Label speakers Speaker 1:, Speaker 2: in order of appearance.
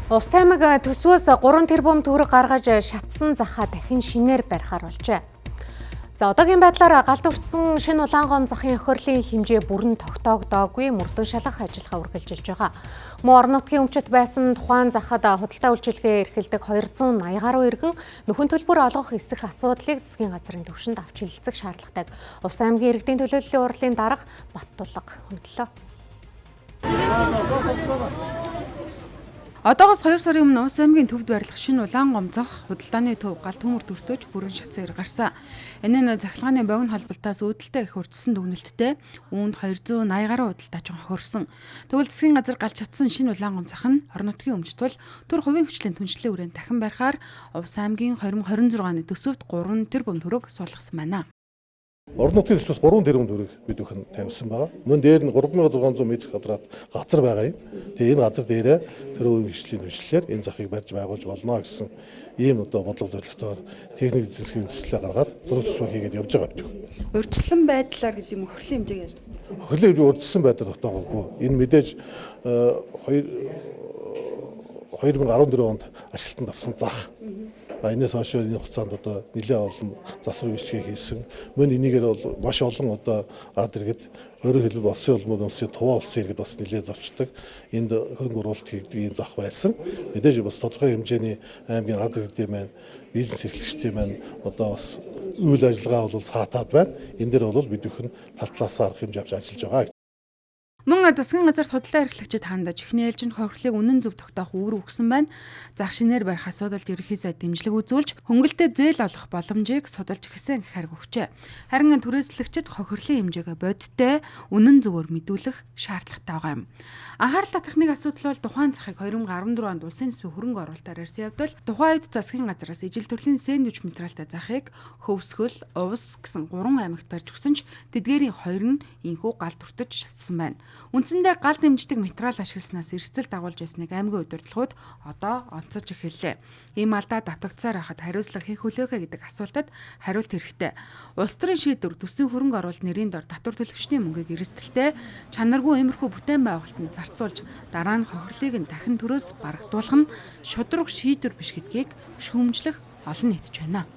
Speaker 1: Увс аймаг төсвөөс 3 тэрбум төгрөг гаргаж шатсан захаа дахин шинээр барихаар болжээ. За, одоогийн байдлаар галд өртсөн шинэ Улаангом захын хохирлын хэмжээ бүрэн тогтоогдоогүй, мөрдөн шалгах ажиллагаа үргэлжилж байгаа. Мөн орон нутгийн өмчт байсан тухайн захад худалдаа үйлчилгээ эрхэлдэг 280 гаруй иргэн нөхөн төлбөр олгох эсэх асуудлыг засгийн газрын түвшинд авч хэлэлцэх шаардлагатайг Увс аймгийн иргэдийн төлөөллийн хурлын дарга Баттулга хөндлөө.
Speaker 2: Одоогоос 2 сарын өмнө Увс аймгийн төвд байрлах шинэ Улаангом зах худалдааны төв гал төмөр төртөж бүрэн шатсан эр гарсан. Энэ нь цахилгааны богино холболтоос үүдэлтэй их урьдчилсан дүгнэлттэй, үүнд 280 гаруй худалдаачин хохирсон. Тэгвэл засгийн газар галж шатсан шинэ Улаангом зах нь орон нутгийн өмч тул төр хувийн хөгжлийн түншлэлийн хүрээнд дахин барихаар Увс аймгийн 2026 оны төсөвт 3 тэрбум төгрөг суулгасан байна.
Speaker 3: Орон нутгийн төсвөөс 3 тэрбум төгрөг бид бүхэн тавьсан байгаа. Мөн дээр нь 3600 м квадрат газар байгаа юм. Тэгээ энэ газар дээрээ тэр үеийн хөгжлийн түншлэлээр энэ захыг барьж байгуулж болно гэсэн ийм одоо бодлого зорилготойгоор техник эдийн засгийн төслөө гаргаад зураг төсвөө хийгээд явж байгаа гэдэг.
Speaker 2: Урьдчилсан байдлаар гэдэг юм, хохирлын хэмжээг яаж?
Speaker 3: Хохирлын хэмжээ урьдчилсан байдлаар тогтоогоогүй. Энэ мэдээж 2014 онд ашиглалтанд орсон зах. А энэс хойш энэ хугацаанд одоо нэлээд олон засвар үйлчилгээ хийсэн. Мөн энийгээр бол маш олон одоо ард иргэд, өөрөөр хэлбэл улсын улмууд, улсын Туваа улсын иргэд бас нэлээд зорчдог. Энд хөрөнгө оруулалт хийгдэг ийм зах байсан. Мэдээж бас тодорхой хэмжээний аймгийн ард иргэдийн маань, бизнес эрхлэгчдийн маань одоо бас үйл ажиллагаа бол саатаад байна. Энэ дээр бол бид бүхэн тал талаасаа арга хэмжээ авч ажиллаж байгаа.
Speaker 2: Мөн засгийн газарт худалдаа эрхлэгчид хандаж эхний ээлжинд хохирлыг үнэн зөв тогтоох үүрэг өгсөн байна. Зах шинээр барих асуудалд ерөнхий сайд дэмжлэг үзүүлж, хөнгөлөлтөд зээл олох боломжийг судалж эхэлсэн гэх хэрэг өгчээ. Харин түрээслэгчид хохирлын хэмжээгээ бодиттой, үнэн зөвөөр мэдүүлэх шаардлагатай байгаа юм. Анхаарал татах нэг асуудал бол тухайн захыг 2014 онд улсын төсвийн хөрөнгө оруулалтаар ярьсан явдал. Тухайн үед засгийн газараас ижил төрлийн сэндвич материалтай захыг Хөвсгөл, Увс гэсэн 3 аймагт барьж өгсөн ч тэдгээрийн хоёр нь инхүү гал дүртэж шатсан байна. Үндсэндээ гал дэмждэг материал ашигласнаас эрсдэл дагуулж байсныг аймгийн удирдлагууд одоо онцож эхэллээ. Ийм алдаа давтагдсаар байхад хариуцлага хэн хүлээх вэ гэдэг асуултад хариулт хэрэгтэй. Улс төрийн шийдвэр, төсвийн хөрөнгө оруулалт нэрийн дор татвар төлөгчдийн мөнгийг эрсдэлтэй, чанаргүй иймэрхүү бүтээн байгуулалтанд зарцуулж, дараа нь хохирлыг нь дахин төрөөс барагдуулах нь шударга шийдвэр биш гэдгийг шүүмжлэх олон нийт ч байна.